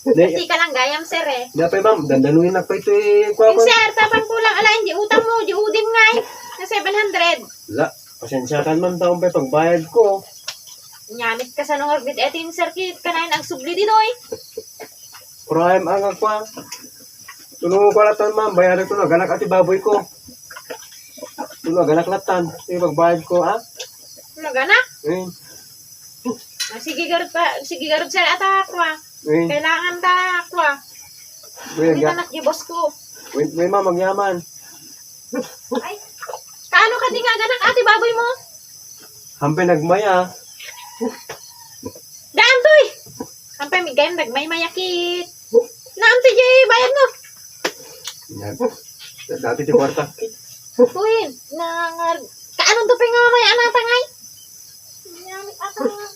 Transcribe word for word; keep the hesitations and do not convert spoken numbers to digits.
Di, Di ka lang gayam, sir, eh. Di, apay, ma'am, dandanuin na pa ito, eh, kuha Yung ko. Sir, tapang kulang, ala, hindi utang mo, di udim nga, eh. Na seven hundred. La, pasensya ka, ma'am, taon pa yung pagbayad ko. Nyamit ka sa nung orbit, eto yung sir, kit, kanain ang subli dinoy. Prime ang ako, ah. Tulungan ko lang, ma'am, bayaran ko na, ganak ati baboy ko. Tulungan, ganak latan. Yung pagbayad ko, ah. Tulungan, ganak? Eh. Ah, sige, garod pa. Sige, garod, sir, ata ako, ah. Eh. Kailangan ta ako, ah. Wait, Wait, ga- anak, gibos ko. Wait, wait, ma, magyaman. Ay, kaano ka di nga ganak, ati baboy mo? Hampay nagmaya. Daan to, eh. Hampay, may gayam, nagmay-mayakit. Naan to, jay, bayad mo. Yan. Dati ti kwarta. Tuin, nangar, kaano to, pay nga may anata, ngay? Nangar, ata nga.